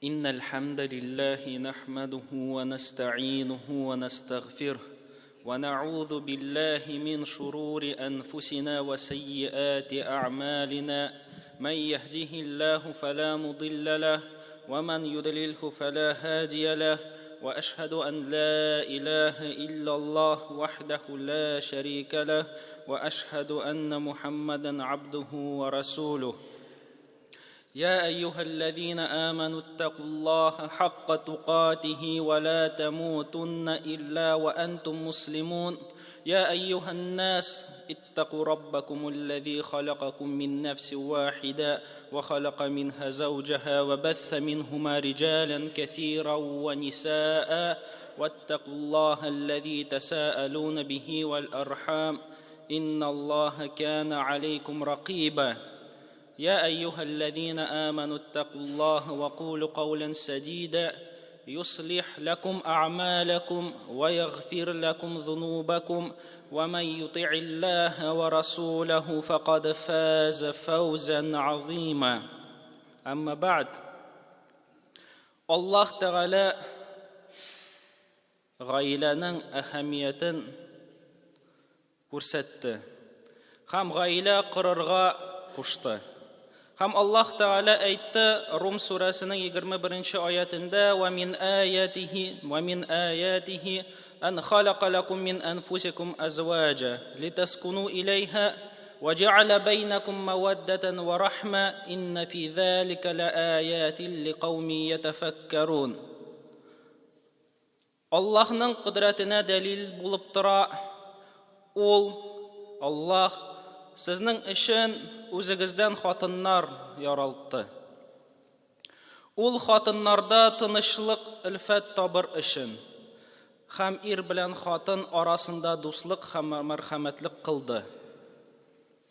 إن الحمد لله نحمده ونستعينه ونستغفره ونعوذ بالله من شرور أنفسنا وسيئات أعمالنا من يهده الله فلا مضل له ومن يضلله فلا هادي له وأشهد أن لا إله إلا الله وحده لا شريك له وأشهد أن محمدا عبده ورسوله يا أيها الذين آمنوا اتقوا الله حق تقاته ولا تموتن إلا وأنتم مسلمون يا أيها الناس اتقوا ربكم الذي خلقكم من نفس واحدة وخلق منها زوجها وبث منهما رجالا كثيرا ونساء واتقوا الله الذي تساءلون به والأرحام إن الله كان عليكم رقيبا يا أيها الذين آمنوا اتقوا الله وقولوا قولا سديدا يصلح لكم أعمالكم ويغفر لكم ذنوبكم ومن يطع الله ورسوله فقد فاز فوزا عظيما أما بعد الله تعالى гаиләнең әһәмиятен күрсәтте һәм гаилә корырга кушты. Һәм Аллаһ Тәгалә әйтте Рум сүрәсенең 21 аятендә: "Ва мин аятихи ва мин аятихи ан халака лакум мин анфусикум азваҗа литаскуну иләйһа ва җәгъәлә бәйнәкум мәвәддәтән ва рахма инна фи залика лааятин ликауми ятафаккарун." Аллаһның кодрәтенә дәлил булып тора, Ул, Аллаһ, сезнең өчен үзегездән хатыннар яралтты. Ул хатыннарда тынычлык, өлфәт табыр өчен һәм ир белән хатын арасында дуслык һәм мәрхәмәтлек кылды.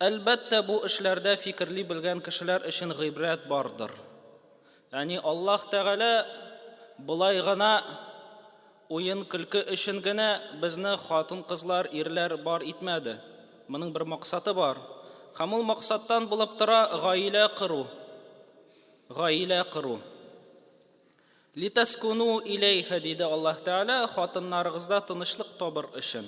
Әлбәттә, бу эшләрдә фикерли белгән кешеләр өчен гыйбрәт бардыр. Ягъни Аллаһ Тәгалә болай гына уен-көлке өчен генә безне хатын-кызлар, ирләр бар итмәде. Моның бер максаты бар. Һәм ул максаттан булып тора гаилә кору. Гаилә кору. Литаскуну иләйһә, диде Аллаһ Тәгалә, хатыннарыгызда тынычлык табыр өчен.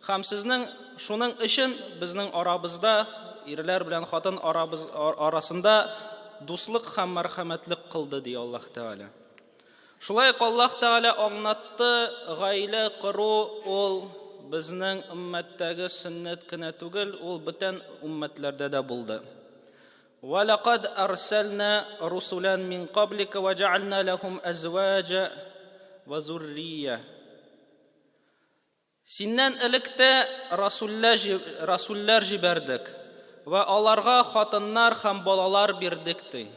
Һәм сезнең шуның өчен безнең арабызда, ирләр белән хатын арабыз, арасында дуслык һәм мәрхәмәтлек кылды, ди Аллаһ Тәгалә. Шулай ук Аллаһ Тәгалә аңлатты, гаилә кору ул безнең өммәттәге сөннәт кенә түгел, ул бүтән өммәтләрдә дә булды. Вә ләкад әрсәлнә русулән мин каблика вә җәгальнә ләһум әзваҗа вә зуррия. Синнән элек тә расулләр җибәрдек вә аларга хатыннар һәм балалар бирдек, ди.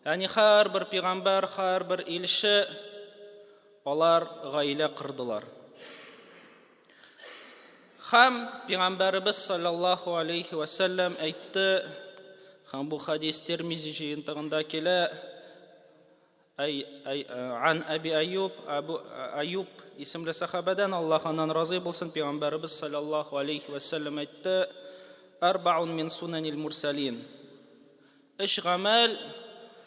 Ягъни һәрбер пигамбәр, һәрбер илче алар гаилә кордылар. Һәм Пәйгамбәребез саллаллаһу алейхи вә сәлләм әйтте, һәм бу хадис Тирмизи җыентыгында килә, Ай, ай, ан Әби Аюб, Абу Аюб исемле сахабәдән, Аллаһ аннан разый булсын, Пәйгамбәребез саллаллаһу алейхи вә сәлләм әйтте: "Арбаун мин сунанил мурсалин." Өч гамәл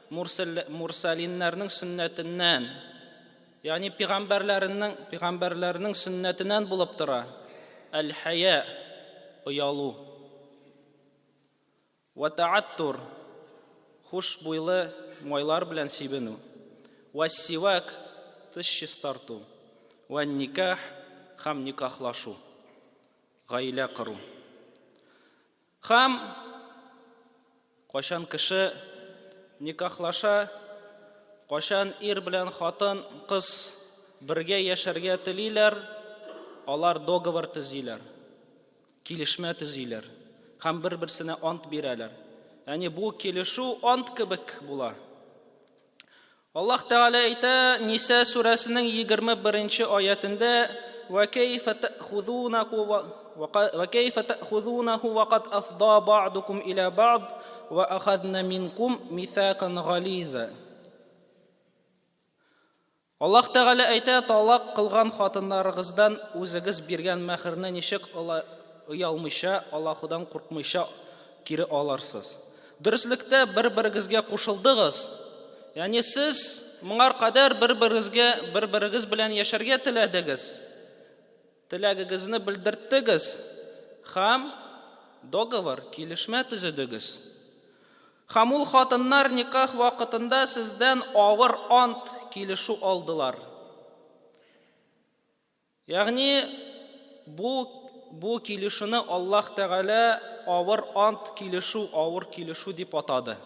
мурсалиннәрнең сөннәтеннән, ягъни пигамбәрләренең пигамбәрләрнең сөннәтеннән булып тора. Әл-хәя оялу. Ва тааттур хуш буйлы майлар белән сибенү. Ва сивак теш чистарту. Ва никах һәм никахлашу. Гаилә кору. Һәм кайчан кеше никахлаша, кайчан ир белән хатын, кыз бергә яшәргә телиләр, алар договор төзиләр, килешмә төзиләр һәм бер-берсенә ант бирәләр. Ягъни бу килешү ант кебек була. Аллаһ Тәгалә әйтә, Ниса сүрәсенең 21 нче аятендә: "Ва кәйфә та'хузунаху ва кәйфә та'хузунаху ва кад афда бa'дукум иля бa'д ва ахазна минкум мисакан гализа." Аллаһ Тәгалә әйтә, талак кылган хатыннарыгыздан үзегез биргән мәһерне ничек оялмыйча, Аллаһудан куркмыйча кире алырсыз? Дөреслектә бер-берегезгә кушылдыгыз. Ягъни сез моңар кадәр бер-берегезгә, бер-берегез белән яшәргә теләдегез. Теләгегезне белдерттегез һәм договор, килешмә төзедегез. Һәм ул хатыннар никах вакытында сездән авыр ант, килешү алдылар. Ягъни бу бу килешүне Аллаһ Тәгалә авыр ант килешү, авыр килешү дип атады.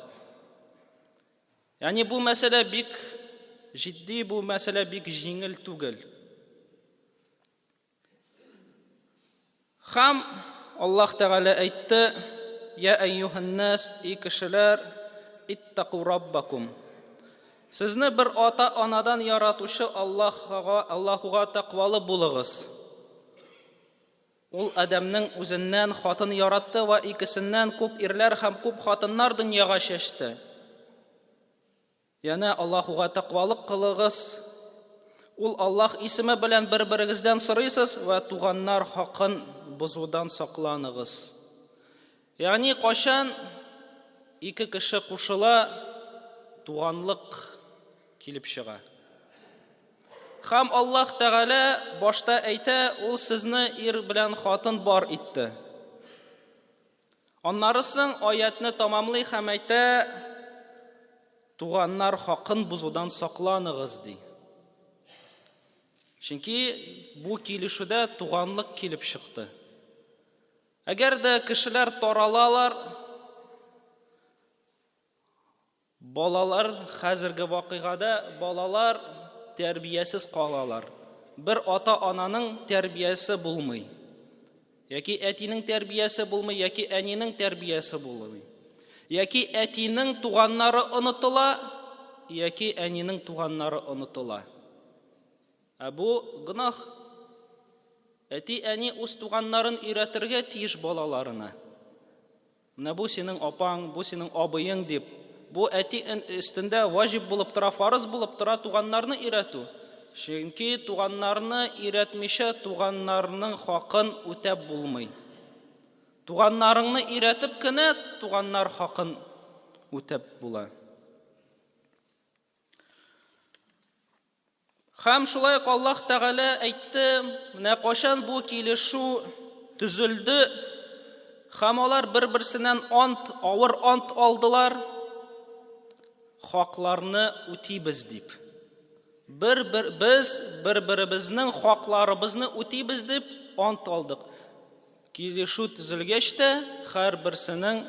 Ягъни бу мәсьәлә бик җитди, бу мәсьәлә бик җиңел түгел. Хам Аллаһ Тәгалә әйтте, Я әйюһәннәс, и кешеләр, иттаку раббакум. Сезне бер ата-анадан яратучы Аллаһга, Аллаһуга тәкъвалы булыгыз. Ул Адәмнең үзеннән хатын яратты вә икесеннән күп ирләр һәм күп хатыннар дөньяга чәчте. Янә Аллаһуга тәкъвалык кылыгыз. Ул Аллаһ исеме белән бер-берегездән сорыйсыз вә туганнар хакын бозудан сакланыгыз. Ягъни кайчан ике кеше кушыла, туганлык килеп чыга. Һәм Аллаһ Тәгалә башта әйтә, ул сезне ир белән хатын бар итте. Аннары соң аятьне тамамлый һәм әйтә, Туганнар хакын бозудан сакланыгыз, ди. Чөнки бу килешүдә туганлык килеп чыкты. Әгәр дә кешеләр таралалар, Балалар хәзерге вакыйгада балалар тәрбиясез калалар. Бер ата-ананың тәрбиясе булмый. Яки әтинең тәрбиясе булмый, яки әнинең тәрбиясе булмый. Яки әтинең туганнары онытыла, яки әнинең туганнары онытыла. Ә бу гөнаһ. Әти-әни үз туганнарын өйрәтергә тиеш балаларына. Менә бу синең апаң, бу синең абыең дип, бу әти өстендә ваҗиб булып тора, фарыз булып тора туганнарны өйрәтү. Чөнки туганнарны өйрәтмичә туганнарның хакын үтәп булмый. Туганнарыңны өйрәтеп кенә туганнар хакын үтәп була. Һәм шулай ук Аллаһ Тәгалә әйтте, менә кайчан бу килешү төзелде, һәм алар бер-берсеннән ант, авыр ант алдылар, хакларны үтибез дип. Бер, бер, без бер-беребезнең хакларыбызны үтибез дип ант алдык. Килешү төзелгәч тә, һәрберсенең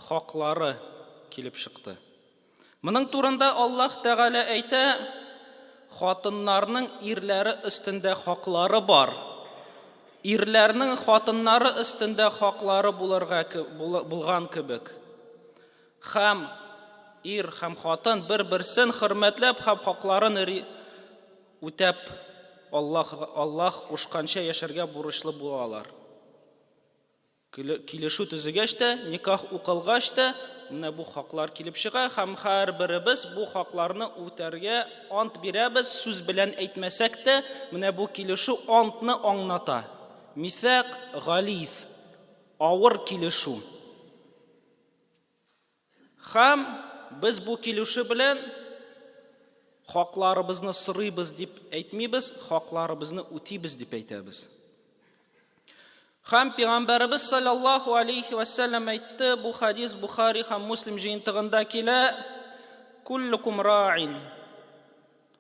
хаклары килеп чыкты. Моның турында Аллаһ Тәгалә әйтә, Хатыннарның ирләре өстендә хаклары бар. Ирләрнең хатыннары өстендә хаклары булырга булган кебек. Һәм ир һәм хатын бер-берсен хөрмәтләп һәм хакларын үтәп Аллаһ Аллаһ кушканча яшәргә бурычлы булалар. Килешү төзегәч тә, никах укылгач та, менә бу хаклар килеп чыга һәм һәрберебез бу хакларны үтәргә ант бирәбез, сүз белән әйтмәсәк тә, менә бу килешү антны аңлата. Мисак гализ, авыр килешү. Һәм без бу килүше белән хакларыбызны сорыйбыз дип әйтмибез, хакларыбызны үтибез дип әйтәбез. Һәм пәйгамбәребез саллаллаһу алейхи ва сәлләм әйтте, бу хадис Бухари һәм Муслим җыентыгында килә, Куллукум ра'ин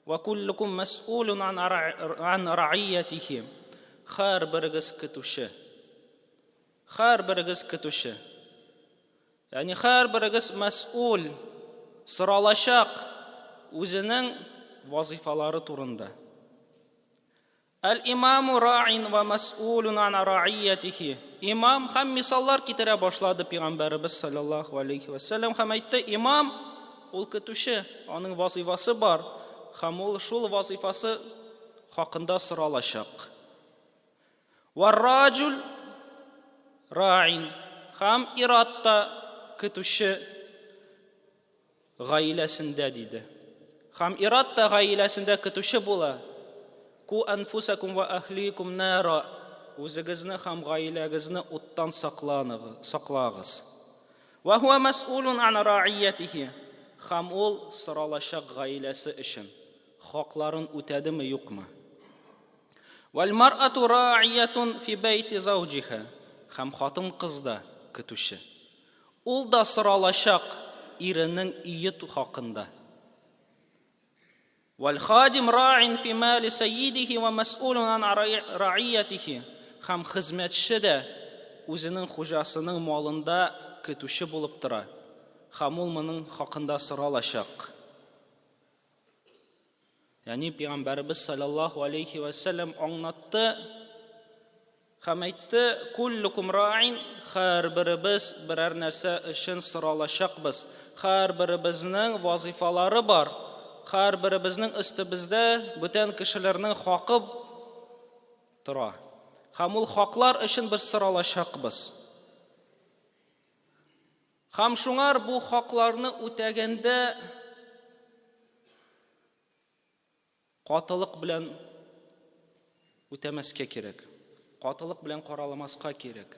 ва куллукум мәс'улун ан ра'иятихи. Һәрберегез көтүче. Һәрберегез көтүче. Ягъни һәрберегез мәсьүл, соралачак үзенең вазифалары турында. Әл-имаму ра'ин ва мәсьүлун ан ра'иятихи. Имам һәм мисаллар китерә башлады пәйгамбәребез саллаллаһу алейхи ва сәлләм һәм әйтте, имам ул көтүче, аның вазифасы бар һәм ул шул вазифасы хакында соралачак. Варраҗул раин һәм ир-ат та көтүче гаиләсендә диде. Һәм ир-ат та гаиләсендә көтүче була. Ку анфусакум ва әһликум нара. Үзегезне һәм гаиләгезне уттан сакланыгыз, саклагыз. Ва хуа мәс'улун ан раиятихи. Һәм ул соралачак гаиләсе өчен, хакларын үтәдеме, юкмы. Вәл мар'ату ра'иятун фи бәйти зауҗиха. Һәм хатын-кыз да көтүче. Ул да соралачак иренең өе хакында. Вәл хадим ра'ин фи мали сәйидихи вә мәс'улун ан ра'иятихи. Һәм хезмәтче дә үзенең хуҗасының малында көтүче булып тора, һәм ул моның хакында соралачак. Ягъни Пәйгамбәребез саллаллаһу алейхи вә сәлләм аңлатты һәм әйтте, Куллукум ра'ин, һәрберебез берәр нәрсә өчен соралачакбыз. Һәрберебезнең вазыйфалары бар. Һәрберебезнең өстебездә бүтән кешеләрнең хакы тора. Һәм ул хаклар өчен без соралачакбыз. Һәм шуңар бу хакларны үтәгәндә Катылык белән үтәмәскә кирәк. Катылык белән караламаска кирәк.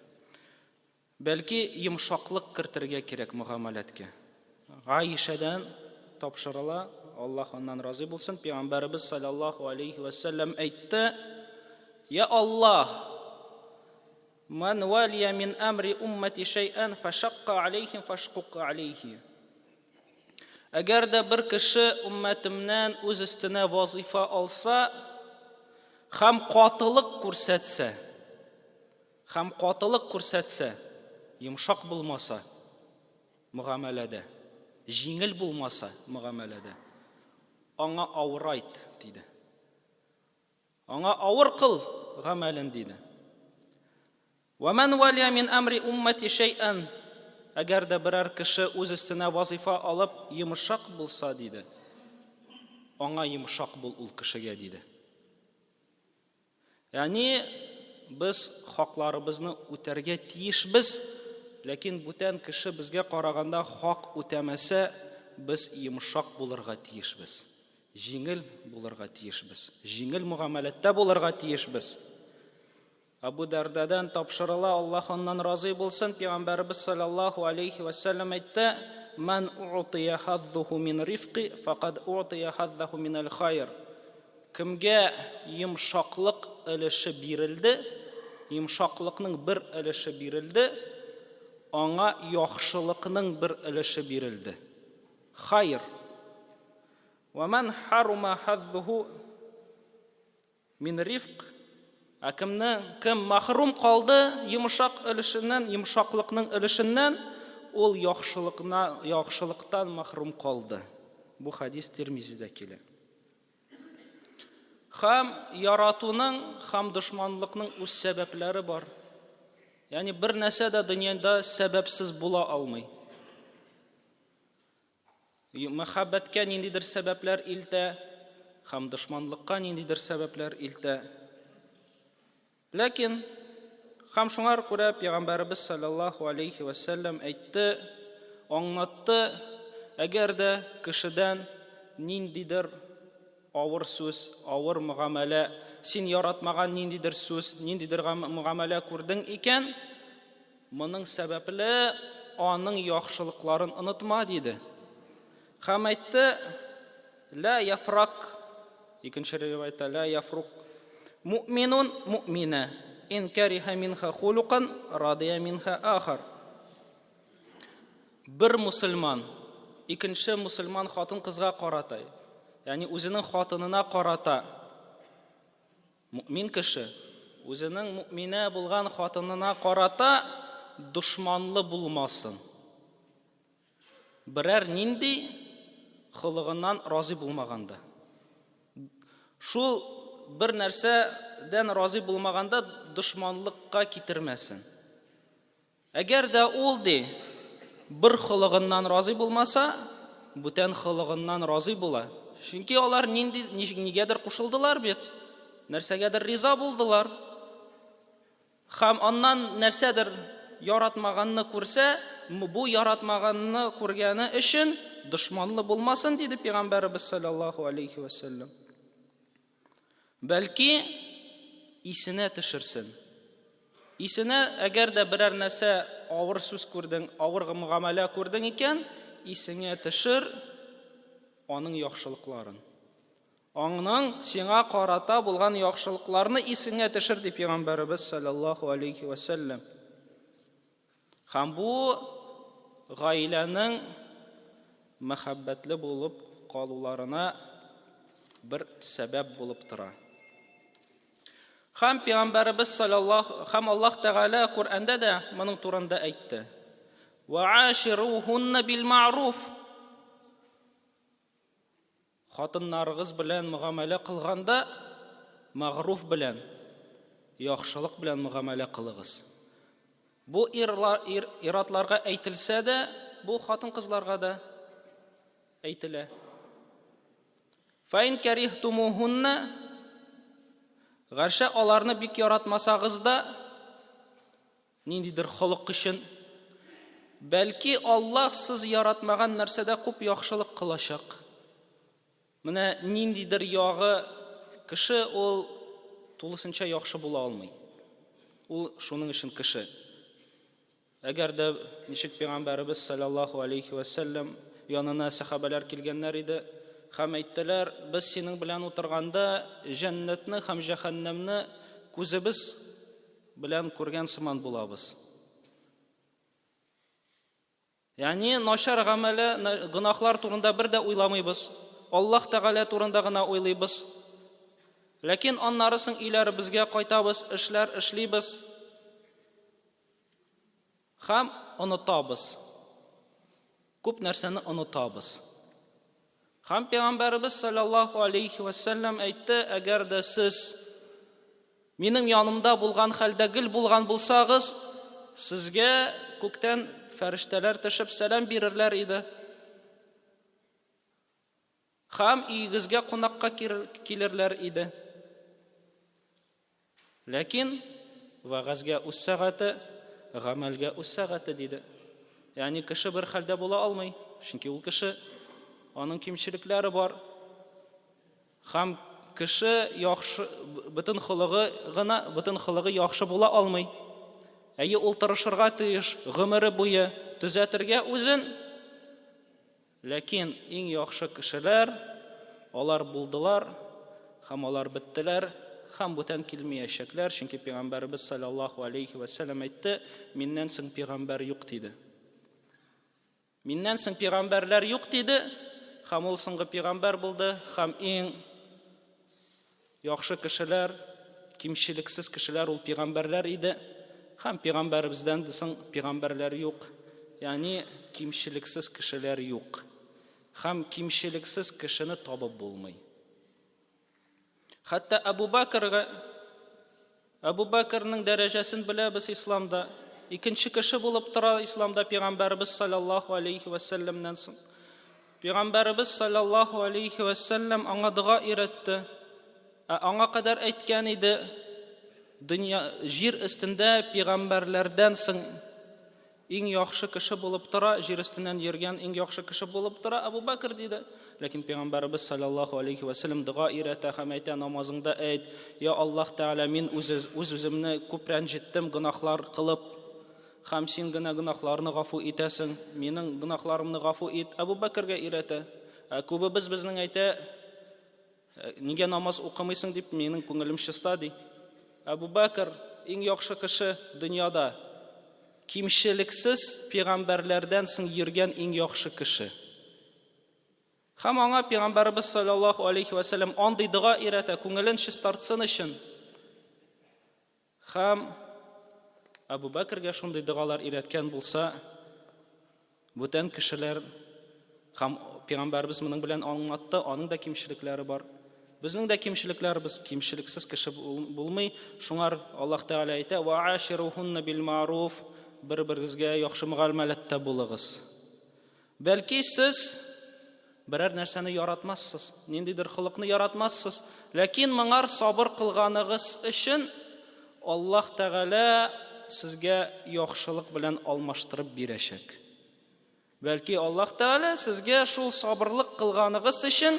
Бәлки йомшаклык кертергә кирәк мөгамәләткә. Гаишәдән тапшырыла, Аллаһ аннан разый булсын, Пәйгамбәребез саллаллаһу алейхи ва сәлләм әйтте: "Я Аллаһ, ман валия мин амри уммати шәйән фашакка алейхим фашкук алейхи." Әгәр дә бер кеше уммәтемнән үз өстенә вазыйфа алса һәм катылык күрсәтсә, һәм катылык күрсәтсә, йомшак булмаса мөгамәләдә, җиңел булмаса мөгамәләдә, аңа авырайт, диде. Аңа авыр кыл гамәлен, диде. Вә мән валия мин әмри уммәти шәйән, әгәр дә берәр кеше үз өстенә вазыйфа алып, йомшак булса, диде, аңа йомшак бул ул кешегә, диде. Ягъни без хакларыбызны үтәргә тиешбез, ләкин бүтән кеше безгә караганда хак үтәмәсә, без йомшак булырга тиешбез. Җиңел булырга тиешбез. Җиңел мөгамәләттә булырга тиешбез. Абу Дәрдәдән тапшырыла, Аллаһ аннан разый булсын, Пәйгамбәребез саллаллаһу алейхи вә сәлләм әйтте, Ман уътия хаззуху мин рифки, факад уътия хаззаху минәл хайр. Кемгә йомшаклык өлеше бирелде, йомшаклыкның бер өлеше бирелде, аңа яхшылыкның бер өлеше бирелде. Хайр. Вә ман харума хаззуху Мин рифк, ә кемне, кем мәхрүм калды йомшак өлешеннән, йомшаклыкның өлешеннән, ул яхшылыкна, яхшылыктан мәхрүм калды. Бу хадис Тирмизидә килә. Хәм яратуның, хәм дошманлыкның үз сәбәпләре бар. Ягъни бер нәрсә дә дөньяда сәбәпсез була алмый. Мәхәббәткә ниндидер сәбәпләр илтә, һәм дошманлыкка ниндидер сәбәпләр илтә. Ләкин һәм шуңар күрә Пәйгамбәребез саллаллаһу алейхи ва сәлләм әйтте, аңлатты, әгәр дә кешедән ниндидер авыр сүз, авыр мөгамәлә, син яратмаган ниндидер сүз, ниндидер мөгамәлә күрдең икән, Моның сәбәпле аның яхшылыкларын онытма, диде. Һәм әйтте, Лә яфрак, икенче риваятьтә, лә яфрук, муъминун муъминә, ин кәриһә минха хулукан, радия минха ахар. Бер мусульман икенче мусульман хатын-кызга карата, ягъни үзенең хатынына карата Мөэмин кеше үзенең мөэминә булган хатынына карата дошманлы булмасын. Берәр нинди холыгыннан разый булмаганда. Шул бер нәрсәдән разый булмаганда дошманлыкка китермәсен. Әгәр дә ул, ди, бер холыгыннан разый булмаса, бүтән холыгыннан разый була. Чөнки алар нинди, нигәдер кушылдылар бит. Нәрсәгәдер риза булдылар. Һәм аннан нәрсәдер яратмаганны күрсә, бу яратмаганны күргәне өчен дошманлы булмасын, диде Пәйгамбәребез саллаллаһу алейхи ва сәлләм. Бәлки, исенә төшерсен. Исенә, әгәр дә берәр нәрсә авыр сүз күрдең, авыр мөгамәлә күрдең икән, исеңә төшер. Аның яхшылыкларын. Аңның сиңа карата булган яхшылыкларны исеңә төшер, ди пәйгамбәребез саллаллаһу алейхи ва сәлләм. Һәм бу гаиләнең мәхәббәтле булып калуларына бер сәбәп булып тора. Һәм пәйгамбәребез саллаллаһу һәм Аллаһ Тәгалә Коръәндә дә моның турында әйтте. Ва аширухунна бил маъруф. Хатыннарыгыз белән мөгамәлә кылганда, мәгъруф белән, яхшылык белән мөгамәлә кылыгыз. Бу ирлар, ир, иратларга әйтелсә дә, бу хатын-кызларга да әйтелә. Фәин кәрихтумухунна, гәрчә аларны бик яратмасагыз да, Ниндидер холык өчен. Бәлки Аллаһ сез яратмаган нәрсәдә күп яхшылык кылачак. Менә ниндидер ягы кеше ул тулысынча яхшы була алмый. Ул шуның өчен кеше. Әгәр дә ничек пәйгамбәребез саллаллаһу алейхи ва сәлләм янына сәхабәләр килгәннәр иде һәм әйттеләр, без синең белән утырганда җәннәтне һәм җәһәннәмне күзебез белән күргән сыман булабыз. Ягъни начар гамәле, гөнаһлар турында бер дә уйламыйбыз. Аллаһ Тәгалә турында гына уйлыйбыз. Ләкин аннары соң өйләребезгә кайтабыз, эшләр эшлибез. Һәм онытабыз. Күп нәрсәне онытабыз. Һәм Пәйгамбәребез саллаллаһу алейхи ва сәлләм әйтте, әгәр дә сез минем янымда булган хәлдә гел булган булсагыз, сезгә күктән фәрештәләр төшеп сәлам бирерләр иде. Һәм өегезгә кунакка килерләр иде. Ләкин вәгазьгә үз сәгате, гамәлгә үз сәгате, диде. Ягъни кеше бер хәлдә була алмый, чөнки ул кеше, аның кимчелекләре бар. Һәм кеше яхшы, бөтен холыгы гына, бөтен холыгы яхшы була алмый. Әйе, ул тырышырга тиеш, гомере буе төзәтергә үзен. Ләкин иң яхшы кешеләр алар булдылар һәм алар беттеләр һәм бүтән килмиячәкләр, чөнки пәйгамбәребез саллаллаһу алейхи вә сәлләм әйтте, миннән соң пәйгамбәр юк диде. Миннән соң пәйгамбәрләр юк диде, һәм ул соңгы пәйгамбәр булды, һәм иң Яхшы кешеләр, кимчелексез кешеләр ул пигамбәрләр иде. Һәм пигамбәребездән дә соң пигамбәрләр юк. Ягъни кимчелексез кешеләр юк. Һәм кимчелексез кешене табып булмый. Хәтта Әбу Бәкргә Әбу Бәкрнең дәрәҗәсен беләбез исламда. Икенче кеше булып тора исламда пәйгамбәребез саллаллаһу алейхи ва сәлләмнән соң. Пәйгамбәребез саллаллаһу алейхи ва сәлләм аңа дога өйрәтте. Ә аңа кадәр әйткән иде, дөнья җир өстендә пәйгамбәрләрдән соң Иң яхшы кеше булып тора, җир өстеннән йөргән иң яхшы кеше булып тора Әбу Бәкер, диде. Ләкин пәйгамбәребез саллаллаһу алейхи вә сәлләм дога өйрәтә һәм әйтә, намазыңда әйт, Я Аллаһ Тәгалә, мин үз-үземне күп рәнҗеттем гөнаһлар кылып, һәм син генә гөнаһларны гафу итәсең, минем гөнаһларымны гафу ит. Әбу Бәкергә өйрәтә. Ә күбебез безнең әйтә, Нигә намаз укымыйсың дип, минем күңелем чиста, ди. Әбу Бәкер иң яхшы кеше дөньяда. Кимчелексез пәйгамбәрләрдән соң йөргән иң яхшы кеше. Һәм аңа пәйгамбәребез саллаллаһу алейхи ва сәлләм андый дога өйрәтә, күңелен чистартсын өчен. Һәм Әбу Бәкергә шундый догалар өйрәткән булса, бүтән кешеләр һәм пәйгамбәребез моның белән аңлатты, аның да кимчелекләре бар. Безнең дә кимчелекләребез, кимчелексез кеше булмый. Шуңар Аллаһ Тәгалә әйтә: "Ва аширухунна бил маруф", бер-берегезгә яхшы мөгамәләттә булыгыз. Бәлки сез берәр нәрсәне яратмассыз, ниндидер холыкны яратмассыз, ләкин моңар сабыр кылганыгыз өчен Аллаһ Тәгалә сезгә яхшылык белән алмаштырып бирәчәк. Бәлки Аллаһ Тәгалә сезгә шул сабырлык кылганыгыз өчен,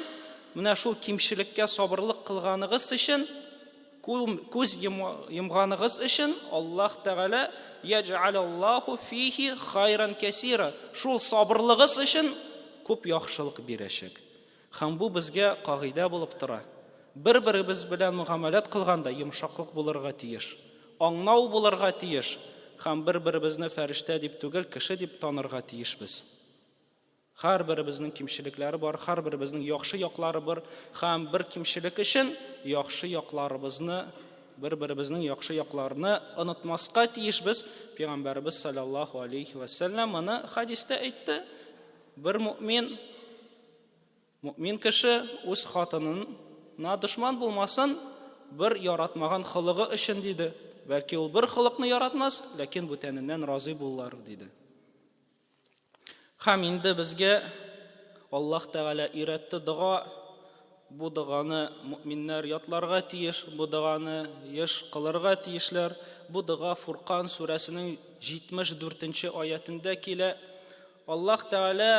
менә шул кимчелеккә сабырлык кылганыгыз өчен Күз йомганыгыз өчен Аллаһ Тәгалә яҗ'алаллаһу фихи хайран кәсира. Шул сабырлыгыз өчен күп яхшылык бирәчәк. Һәм бу безгә кагыйдә булып тора. Бер-беребез белән мөгамәләт кылганда йомшаклык булырга тиеш. Аңнау булырга тиеш. Һәм бер-беребезне фәрештә дип түгел, кеше дип танырга тиешбез. Һәрберебезнең кимчелекләре бар, һәрберебезнең яхшы яклары бар, һәм бер кимчелек өчен яхшы якларыбызны, бер-беребезнең яхшы якларны онытмаска тиешбез. Пәйгамбәребез саллаллаһу алейхи ва сәлләм моны хәдистә әйтте. Бер мөмин, мөмин кеше үз хатынына дошман булмасын, бер яратмаган холыгы өчен диде. Бәлки ул бер холыкны яратмас, ләкин бүтәненнән разый булыр диде. Һәм инде безгә Аллаһ Тәгалә өйрәтте дога. Бу доганы мөэминнәр ятларга тиеш, бу доганы еш кылырга тиешләр. Бу дога Фуркан сүрәсенең 74 нче аятендә килә. Аллаһ Тәгалә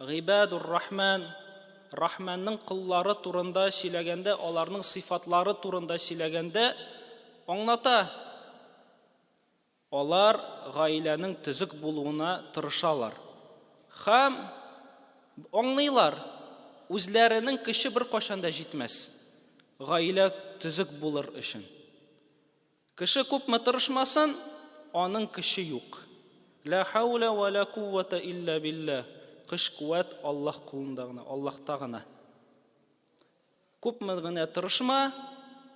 Гыйбадур Рахман, Рахманның коллары турында сөйләгәндә, аларның сыйфатлары турында сөйләгәндә аңлата. Алар гаиләнең төзек булуына тырышалар һәм аңлыйлар, үзләренең көче беркайчан да җитмәс гаилә төзек булыр өчен. Кеше күпме тырышмасын, аның көче юк. Лә хәүлә вә лә куввәтә илля билләһ. Көч-куәт Аллаһ кулында гына, Аллаһта гына. Күпме генә тырышма,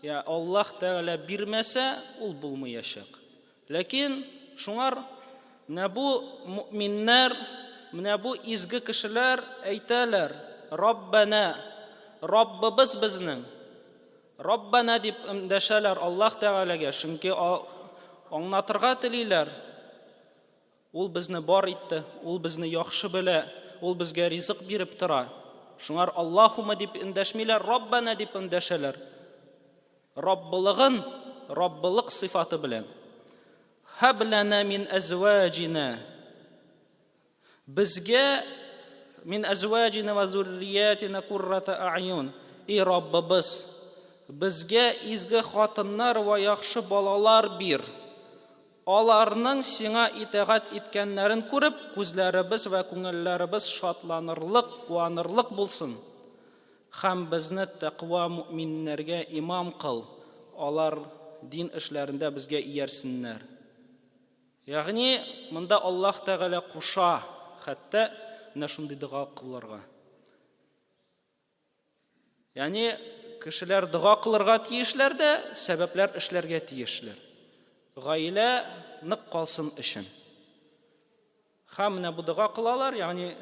я Аллаһ Тәгалә бирмәсә, ул булмыячак. Ләкин шуңар менә бу мөэминнәр, менә бу изге кешеләр әйтәләр, Раббәнә, Раббыбыз безнең. Раббәнә дип эндәшәләр Аллаһ Тәгаләгә, чөнки аңлатырга телиләр, Ул безне бар итте, Ул безне яхшы белә, Ул безгә ризык биреп тора. Шуңар Аллаһумма дип эндәшмиләр, Раббана дип эндәшәләр. Раббылыгын, Раббылык сыйфаты белән. Хәб ләнә мин әзваҗина. Безгә мин әзваҗина ва зурриятина куррата а'юн. И Раббыбыз, безгә изге хатыннар ва яхшы балалар бир. Аларның сиңа итагать иткәннәрен күреп, күзләребез вә күңелләребез шатланырлык, куанырлык булсын. Һәм безне тәкъва мөэминнәргә имам кыл, алар дин эшләрендә безгә иярсеннәр. Ягъни, монда Аллаһ Тәгалә куша, хәтта менә шундый дога кылырга. Ягъни кешеләр дога кылырга тиешләр дә, сәбәпләр эшләргә тиешләр. Гаилә нык калсын өчен. Һәм менә бу дога кылалар, ягъни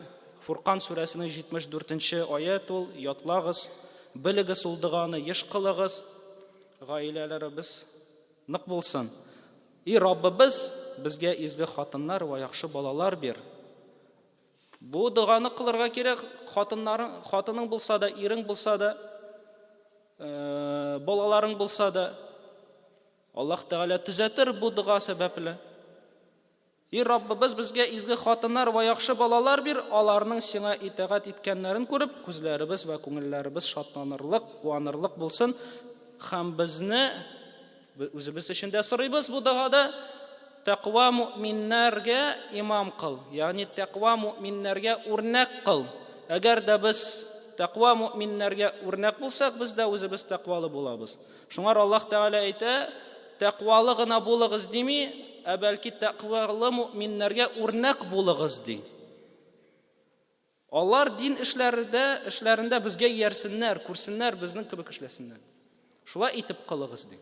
Фуркан сүрәсенең 74 нче аят ул, ятлагыз, белегез ул доганы, еш кылыгыз, гаиләләребез нык булсын. И Раббыбыз, безгә изге хатыннар вә яхшы балалар бир. Бу доганы кылырга кирәк, хатыннарың, хатының булса да, ирең булса да, э, балаларың булса да. Аллаһ Тәгалә төзәтер бу дога сәбәпле. И Раббыбыз, безгә изге хатыннар вә яхшы балалар бир, аларның сиңа итагать иткәннәрен күреп, күзләребез вә күңелләребез шатланырлык, куанырлык булсын. Һәм безне Үзебез өчен дә сорыйбыз бу догада, тәкъва мөэминнәргә имам кыл, ягъни тәкъва мөэминнәргә үрнәк кыл. Әгәр дә без тәкъва мөэминнәргә үрнәк булсак, без дә үзебез тәкъвалы булабыз. Шуңар Аллаһ Тәгалә әйтә, тәкъвалы гына булыгыз дими, ә бәлки тәкъвалы мөэминнәргә үрнәк булыгыз ди. Алар дин эшләрендә, эшләрендә безгә иярсеннәр, күрсеннәр, безнең кебек эшләсеннәр. Шулай итеп кылыгыз, ди.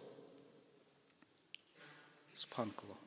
Субханкаллаһ.